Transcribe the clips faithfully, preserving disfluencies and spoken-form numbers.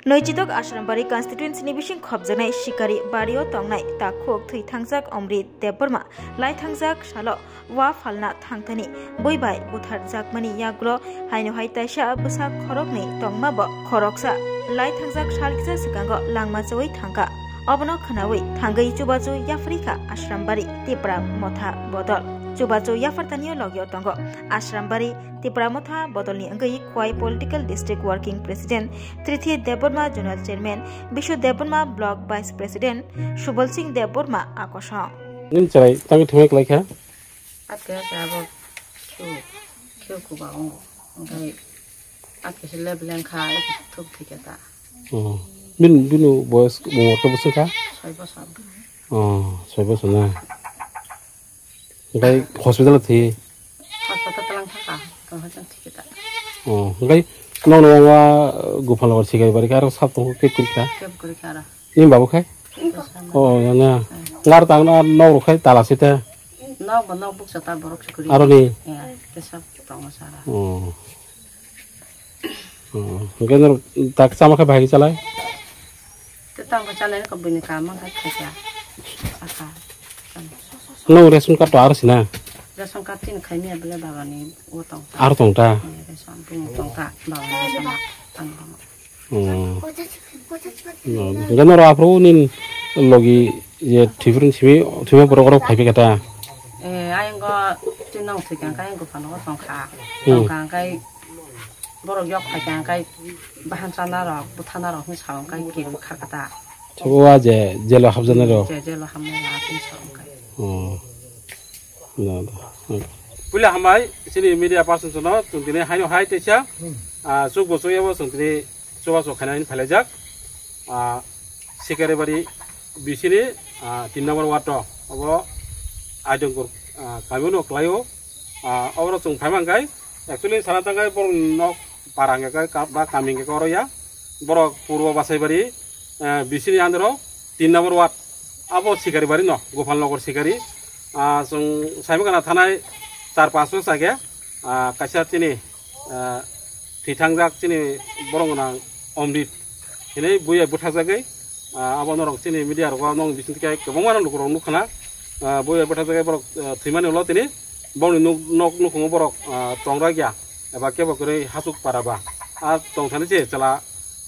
Noichitok Ashrambari constituency ni bising khopjaknai Sikari bario tongnai takhuk thwi thangjak Omrit Debbarma lai thangjak salo wa phalna thangthani bui bai butharjakmani yagulo haino hai taisa bwsa khoroknwi tongma bo khoroksa lai thangjak sal kisa swkango langma chwi thangkha. Obono khwnawi thangwi chubachu yapharikha Ashrambari Tipra Motha Bodol. Chubachu yaphartanio logio tongo Ashrambari Tipra Motha Bodolni wngwi Khwai Political District Working President Trithi Debbarma, Zonal Chairman Bishu Debbarma, Block Vice President Subal Singh Debbarma akosong. Nini chwrai tangwi thangwi kwlai kha? Ate abo khiu, khiu kuba ongo. Hingke ate se lebleng kha, eke thuk thike ta. Oh. Bin, bini boyos umor khe bwswk kha? Soi bosor. Oh, soi bosor na. Hingke hospital thwi? Hospital talang thaka, tong hospital thike ta. Oh, hingke nono wa Gopal Nagar Sikari bari khe aro sab tongo kep kuri kha? Kep kuri kha aro. Ni babu khai? Kep kuri kha. Oh, ya na. Hmm. Ngar tang na nok rok khai tala site? Nok bo nok bukcha ta borok se kuri. Aro ni? Ya, te sab tongo sara. Oh. Oh, hingke nor tak chama khe bahai chalai? Te tang bo chalai ko bini kam man khai khaja. Aka. Nong ration card to aro sina? Ration card tin khai miya bele baba ni o tong ta. Aro tong ta? Eh, ration bung tong ta, baba ni ration tang bang. Oh. No, hingke noro aphuru nin logi ye thwipring simi, thwima borok rok phai kha ta? Eh, ayang go tin nong thwi kang kai go phano tong kha. Hmm. Tong kang kai borok yok phai kang kai bahan chana rok, buthana rok ni saong kai kirwi kha kha ta. Thabo a je jelo habjana rok. Je jelo hamna rok ni saong kai. Oh. No, no. Puila hambai, chini media person sono, chwng tini haino hai teisa, ah, chuk bo chuk yabo chwng tini chubachu khaina hini phailaijak. Ah, Sikaribari bisini, ah, tin number ward o, obo Aidongpur, ah, kami no klaio. Ah, oboro chwng phaimang kai, actually sana tangkai borok nok para hingka kai ka-, ba kami hingka kai oro ya. Borok Purbo Basaibari, ah, bisini andro tin number ward. Abo Sikaribari no, Gopal Nagar Sikari. Ah, chwng saimang kana thanai char panch bosor age, ah, kaisa chini, ah, thwi thangjak chini borok gwnang Omrit hinwi buya bwthakjagwi, ah, abo norok chini media rogo nong bising khe kwbangma no lukurok nukha na, ah, buya bwthakjagwi borok, ah, thwimani ulo tini bongni nuk-, nok nukhungo borok, ah, tongrak ya eba kebo kwrwi hasuk para ba. Ah, tongthani se chwla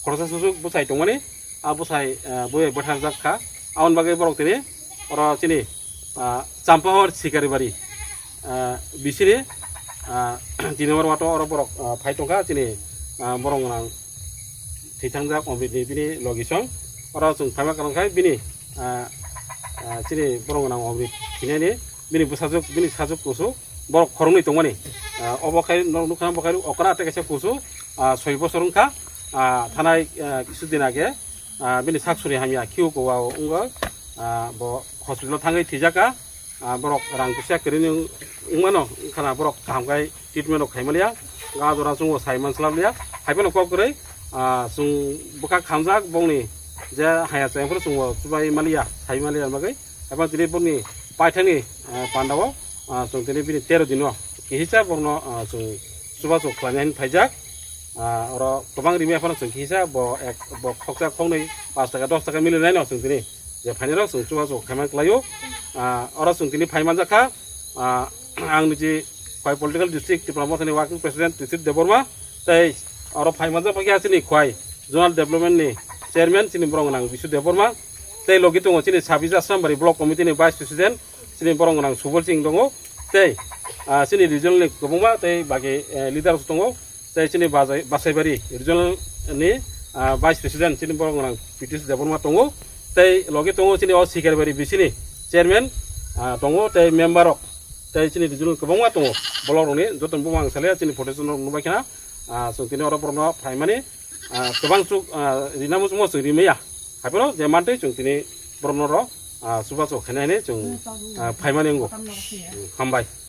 khoroksa susuk bwsai tongmani. Ah, bwsai, ah, buya bwthakjak kha. Aboni bagwi borok tini oro chini, ah, Champahor Sikaribari, ah, bisini, ah, tin number ward o oro borok, ah, phai tongkha chini, ah, borok gwnang thwithangjak Omrit ni bini logi song. Oro chwng phaima kwrwng khai bini, ah, ah, chini borok gwnang Omrit thinani bini bwsajwk, bini sajwk kusu borok khoroknwi tongmani. Ah, obo khai norok nukha na bo khai okra tei kaisa kusu, ah, soi bosor wngkha, ah, thanai, ah, kisu din age, ah, bini sak suri hamya khiu kowa o wngwi, ah, bo hospital thangwi thwijak kha. Ah, borok rang kisa kwrwini wng-, wngmano wngkhana borok kaham khai treatment rok khai maliya, ga jora chwngbo sai manslak liya, hai phano kok kwrwi, ah, chwng bwkha khamjak bongni je haya chayang phano chwngbo chubai maliya, sai maliya bagwi, hai phano tini bongni paithakni, ah, pandao, ah, chwng tini bini tero dino kihisa borokno, ah, chwng chubachu khlaina hin phaijak. Ah, oro kwbang rimwi aphano chwng kisa bo ek, bo khoksa khoknwi paanch taka dos taka milinai no chwng tini je phainairok chwng chubachu khaimang klaio. Ah, oro chwng tini phai manjak kha, ah, ang niji Khwai Political District Tipra Mothani Working President Twisit Debbarma, tei oro phai manjak kha chini Khwai Zonal Development ni Chairman chini borok gwnang Bisu Debbarma, tei logi tongo chini Sabija Asrambari Block Committee ni Vice President, chini borok gwnang Subal Singh tongo, tei, ah, chini regional ni kwbangma tei bagi, eh, leaders tongo, tei chini Bajai-, Basaibari regional ni, ah, vice president chini borok gwnang P T C Debbarma tongo, tei logi tongo chini o Sikaribari B C ni chairman, ah, tongo, tei member rok, tei chini regional kwbangma tongo, block rok ni joto ni bumung ang saliya chini photo rok nubai khna, ah, chwng tini oro borok no phaimani, ah, kwbang chuk, ah, rina muchungma chwng rimaya. Haphano je mantwi chwng tini borokno ro, ah, chubachu khainai hinwi chwng, ah, phaimani wngo. Hambai.